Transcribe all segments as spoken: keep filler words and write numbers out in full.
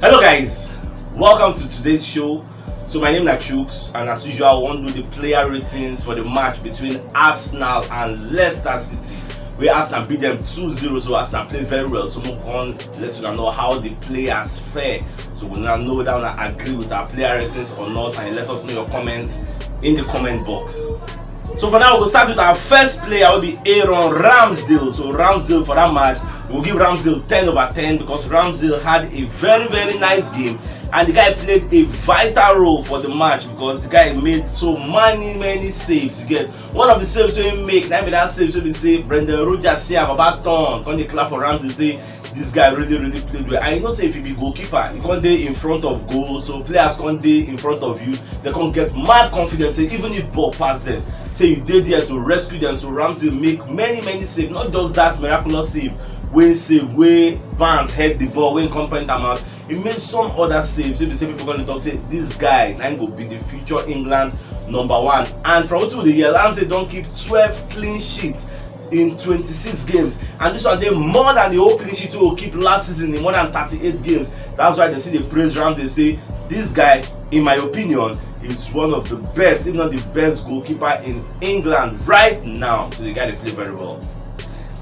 Hello guys, welcome to today's show. So my name na Chuks, and as usual, I wan do the player ratings for the match between Arsenal and Leicester City, where Arsenal beat them two zero. So Arsenal play very well. So we can let you know how the players fare. So we now know that una agree with our player ratings or not, and let us know your comments in the comment box. So for now, we'll start with our first player, will be Aaron Ramsdale. So Ramsdale for that match, we'll give Ramsdale ten over ten because Ramsdale had a very, very nice game, and the guy played a vital role for the match because the guy made so many, many saves. You get one of the saves wey he make, na be that save wey be say Brendan Rodgers say, "I'm about turn," come dey clap for Ramsdale, say, "This guy really, really played well." And you know say if you be goalkeeper, you come dey in front of goal, so players come dey in front of you, they come get mad confidence say even if ball pass them, say you dey there to rescue them. So Ramsdale make many, many save. Not just that miraculous save wey save wey Barnes head the ball wey come point am out. He made some other saves wey be say people come dey talk say this guy na him go be the future England number one. And from wetin we dey hear, Ramsdale don keep twelve clean sheets in twenty-six games, and this one dey more than the whole clean sheet wey we keep last season in more than thirty-eight games. That's why they still dey praise Ramsdale, say this guy, in my opinion, is one of the best, if not the best goalkeeper in England right now. So the guy dey play very well.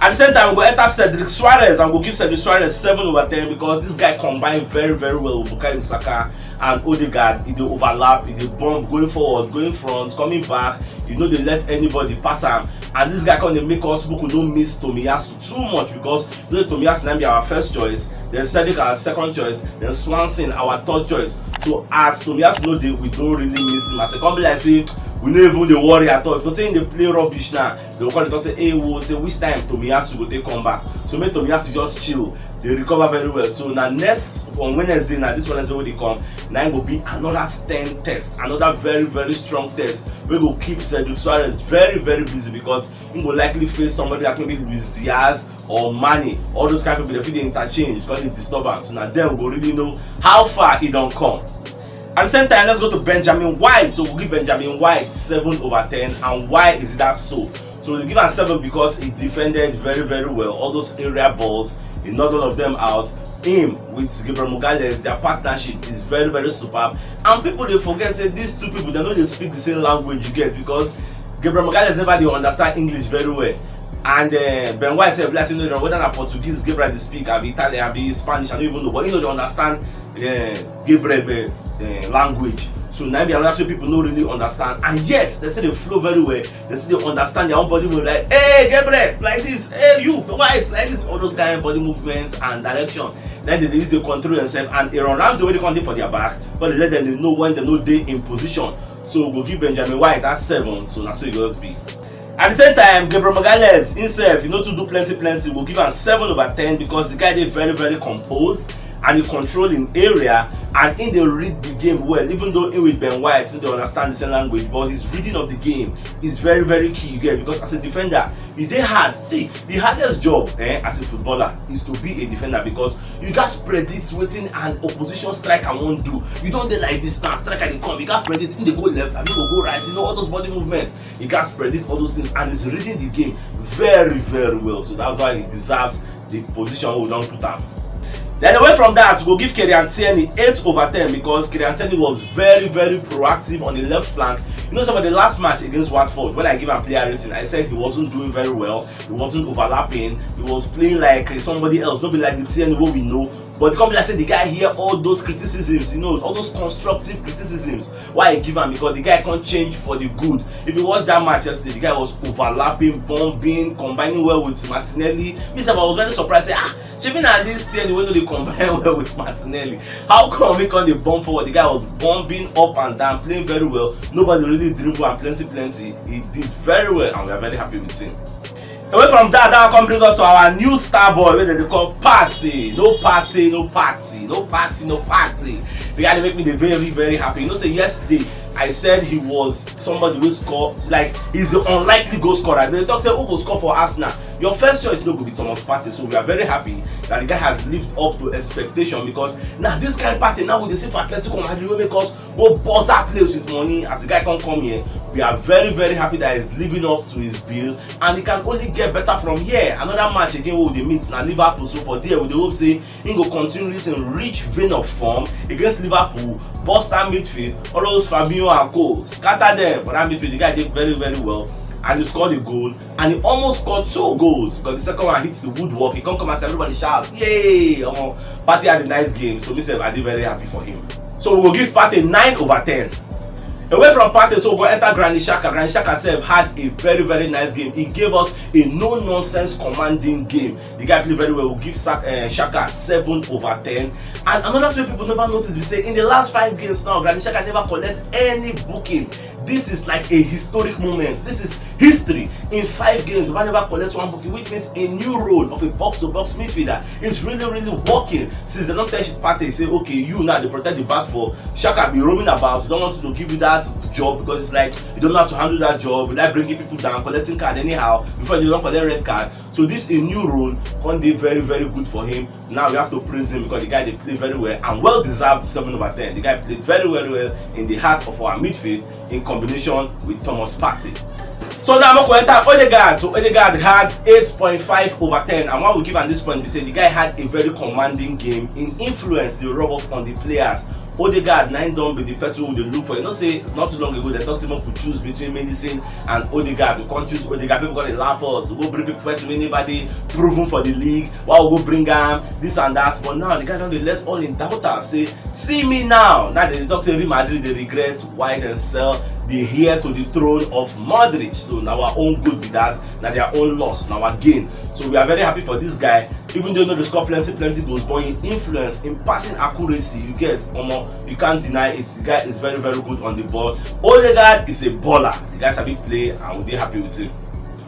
At the same time, we go enter Cedric Soares and we go give Cedric Soares seven over ten because this guy combine very, very well with Bukayo Saka and Odegaard. E dey overlap, e dey bump, going forward, going front, coming back. You no dey let anybody pass am. And this guy come dey make us, make we no miss Tomiyasu too much because you know Tomiyasu na be our first choice, then Cedric our second choice, then Swanson our third choice. So as Tomiyasu no dey, we don't really miss him at all. Come be like say we no even dey worry at all. If to say him dey play rubbish now, they go come dey talk say, "Hey, wo, say which time Tomiyasu go take come back?" So make Tomiyasu just chill, dey recover very well. So na next, on Wednesday, na this Wednesday wey dey come, na him go be another stern test, another very, very strong test wey go keep Cedric Soares very, very busy because he go likely face somebody like maybe Luis Diaz or Mane. All those kind of people, they fit dey interchange, come dey disturb am. So na then we go really know how far he don come. At the same time, let's go to Benjamin White. So we'll give Benjamin White seven over ten. And why is that so? So we give am seven because he defended very, very well. All those area balls, he knocked all of them out. Him with Gabriel Magalhaes, their partnership is very, very superb. And people dey forget say these two people, they no dey speak the same language, you get, because Gabriel Magalhaes never dey understand English very well. And uh, Ben White sef, like say, no, whether na Portuguese Gabriel dey speak, abi Italian, abi Spanish, I no even know. But he no dey understand uh, Gabriel uh, language. So na be another way people no really understand. And yet, they say they flow very well. They say they understand their own body move. Like, "Hey, Gabriel, like this. Hey, you, White, like this." All those kind of body movements and direction. Then they use to control themselves. And Aaron Ramsey wey dey come dey for their back, but they let them know when they no dey in position. So we go give Benjamin White that seven. So na so e just be. At the same time, Gabriel Magalhaes himself, he no too do plenty, plenty. We'll give am seven over ten because the guy dey very, very composed and he control him area and he dey read the game well. Even though he with Ben White, he dey understand the same language, but his reading of the game is very, very key. You get, because as a defender, e dey hard. See, the hardest job eh, as a footballer is to be a defender because you gats predict wetin an opposition striker wan do. You don dey like this now, striker dey come, you gats predict him dey go left, abi go go right. You know, all those body movements. You gats predict all those things, and he's reading the game very, very well. So that's why he deserves the position we don put am. Then away from that, we go give Kieran Tierney eight over ten because Kieran Tierney was very, very proactive on the left flank. You know, some of the last match against Watford, when I give am player rating, I said he wasn't doing very well. He wasn't overlapping. He was playing like uh, somebody else, no be like the Tierney wey we know. But come be like say the guy hear all those criticisms, you know, all those constructive criticisms. Why I give am? Because the guy can't change for the good. If you watch that match yesterday, the guy was overlapping, bombing, combining well with Martinelli. Me sef, I was very surprised. Say, ah, shebi na this Tierney wey no dey combine well with Martinelli. How come he come dey bomb forward? The guy was bombing up and down, playing very well. Nobody really dribble am plenty, plenty. He did very well, and we are very happy with him. Away from that, that come bring us to our new star boy wey dem dey call Partey. No Partey, no Partey, no Partey, no Partey. The guy dey make me dey very, very happy. You know say yesterday I said he was somebody wey score, like, he's the unlikely goal scorer. They talk say who go score for Arsenal? Your first choice no go be Thomas Partey. So we are very happy that the guy has lived up to expectation because now this kind of Partey now we dey see for Atletico Madrid wey make us go burst that place with money as the guy come come here. We are very, very happy that he's living up to his bill, and it can only get better from here. Another match again wey we dey meet na Liverpool, so for there we dey hope say he go continue this in rich vein of form against Liverpool. Bust that midfield, all those Fabinho and co, scatter them, but that midfield, the guy did very, very well, and he scored a goal, and he almost scored two goals because the second one hits the woodwork. He come come and say everybody shout, "Yay!" Omo, Partey had a nice game, so me sef, I did very happy for him. So we will give Partey nine over ten. Away from Partey, so we go enter Granit Xhaka. Granit Xhaka sef had a very, very nice game. He gave us a no-nonsense commanding game. The guy played very well. We'll give Sak- uh, Xhaka seven over ten. And another thing people never notice, we say in the last five games now, Granit Xhaka never collect any booking. This is like a historic moment. This is history. In five games, we never collect one booking, which means a new role of a box-to-box midfielder is really, really working. Since they don't tell Partey, say, "Okay, you now they protect the back for Xhaka be roaming about. We don't want to give you that job because it's like you don't know how to handle that job. You like bringing people down, collecting card anyhow. Before you don't collect red card." So this a new role can be very, very good for him. Now we have to praise him because the guy they play very well and well deserved seven over ten. The guy played very, very well in the heart of our midfield in combination with Thomas Partey. So now I'm going to enter Odegaard. So Odegaard had eight point five over ten, and why we give him this point, we say the guy had a very commanding game in influence, the rub off on the players. Odegaard nine don't be the person who they look for. You know, say not too long ago they talked him up to choose between Medicine and Odegaard. We can't choose Odegaard. People gonna laugh us. We go bring people person anybody proven for the league. Why we go bring him this and that? But now the guy don't let all in doubt us. Say, "See me now." Now they talk say Real Madrid they regret why they sell the heir to the throne of Modric. So now our own good be that. Now their own loss. Now our gain. So we are very happy for this guy. Even though you know they score plenty, plenty goals, but in influence, in passing accuracy, you get, omo, you can't deny it. The guy is very, very good on the ball. Odegaard is a baller. The guy sabi play, and we dey happy with him.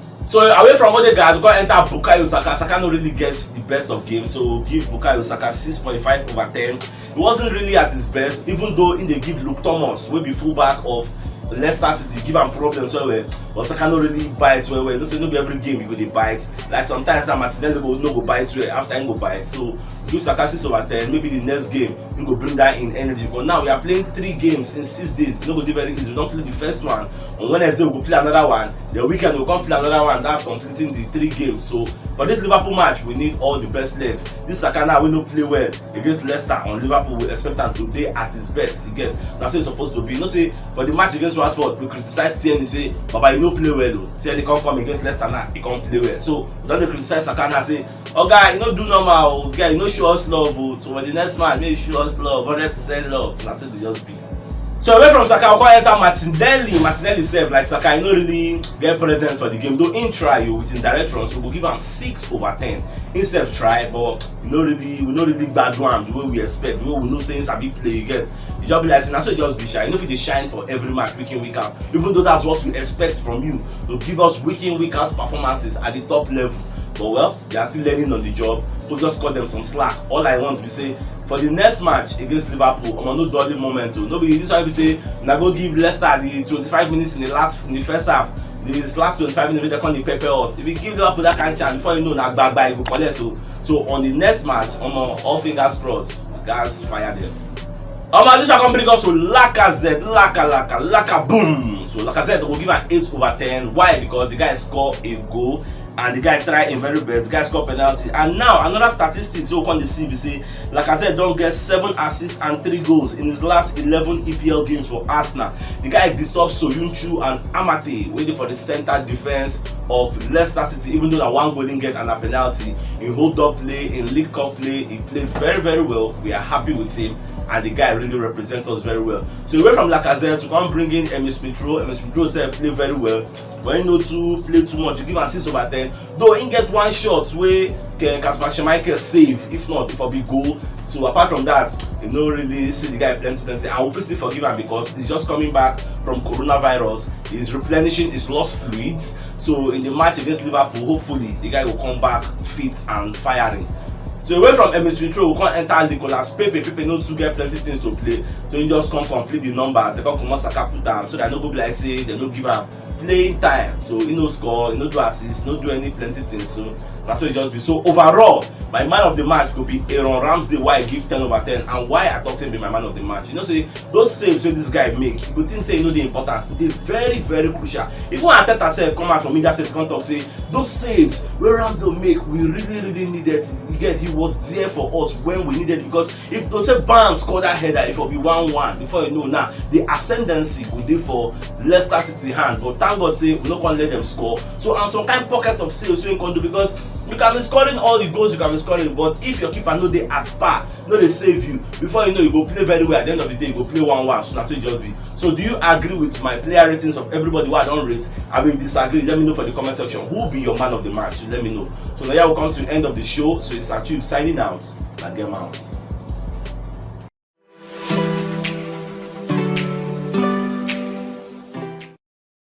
So away from Odegaard, we go enter Bukayo Saka. Saka no really get the best of games, so we'll give Bukayo Saka six point five over ten. He wasn't really at his best, even though in they give Luke Thomas, will be fullback of Leicester City, give him problems well well. But Saka no really bites well well. You know say no be every game you go dey bite. Like sometimes that Martinelli go no go bite well after he go bite. So give Saka six over ten. Maybe the next game he go bring that in energy. But now we are playing three games in six days. You know go dey very easy. We don't play the first one on Wednesday. We go play another one. The weekend we come play another one. That's completing the three games. So for this Liverpool match, we need all the best legs. This Saka now we no play well against Leicester on Liverpool. We expect him to be at his best. You get, that's what it's supposed to be. You know say for the match against Watford, we criticize Tierney, say, "Baba, you no play well o." Say they can't come against Leicester now, he can't play well. So we don't dey criticize Saka now, say, "Oh guy, you no do normal o, guy, you no show us love o." So for the next match, make you show us love, hundred percent love. So that's what we just be. So away from Saka, we go enter Martinelli. Martinelli sef, like Saka, he no really get presence for the game. Though he try you with him direct runs, we go give him six over ten. He sef try, but we no really, we no really gbadu am the way we expect. The way we know say he sabi play, you get. He just be like say na so he just be shy. You know if he dey shine for every match, week in, week out. Even though that's what we expect from you, to give us week in, week out performances at the top level. But well, they are still learning on the job. So just cut them some slack. All I want to be say for the next match against Liverpool, I'm no dulling moment. So no be this one be say na go give Leicester the twenty-five minutes in the last in the first half. This last twenty-five minutes they come the pepper us. If you give Liverpool that kind of chance, before you know na gbagba you go collect o. So on the next match, omo, all fingers crossed, guys fire them. Omo, this one come bring us to Lacazette, Laka Laka Laka boom. So Lacazette will give an eight over ten. Why? Because the guy score a goal and the guy try a very best. The guy score penalty. And now another statistic so we come dey see be say Lacazette don't get seven assists and three goals in his last eleven E P L games for Arsenal. The guy disturbs Soyuncu and Amate waiting for the center defense of Leicester City, even though that one goal didn't get and a penalty. In hold up play, in League Cup play, he played very, very well. We are happy with him, and the guy really represents us very well. So away from Lacazette, we can bring in Emil Smith Rowe. Emil Smith Rowe said play very well, but he no too play too much. You give him six over ten. Though he get one shot where Kasper Schmeichel save, if not, if a big goal. So apart from that, you know really see the guy plenty plenty. I will still forgive him because he's just coming back from coronavirus. He's replenishing his lost fluids. So in the match against Liverpool, hopefully the guy will come back fit and firing. So away from Emil Smith Rowe, we can't enter Nicolas Pepe. Pepe no too get plenty things to play. So he just come complete the numbers. They come come Saka put down. So they no go be like say they no give up playing time. So he no score, he no do assist, no do any plenty things. So Na so e just be. So overall, my man of the match go be Aaron Ramsdale, why I give ten over ten, and why I talk say be my man of the match. You know say those saves wey this guy make, you go think say e no dey important. E dey very, very crucial. Even Arteta sef come out for media sef come talk say those saves wey Ramsdale make, we really, really needed. You get, he was there for us when we needed, because if to say Barnes score that header, if it be one one, before you know now, the ascendancy go dey for Leicester City hand. But thank God say we no come let them score. So, and some kind pocket of saves wey he come do, because you can be scoring all the goals you can be scoring, but if your keeper no dey at par, no dey save you, before you know, you go play very well. At the end of the day, you go play one one. So na so e just be. So do you agree with my player ratings of everybody wey I don rate? I will disagree. Let me know for the comment section. Who be your man of the match? Let me know. So now, yeah, we come to the end of the show. So it's Achib signing out. Na game out.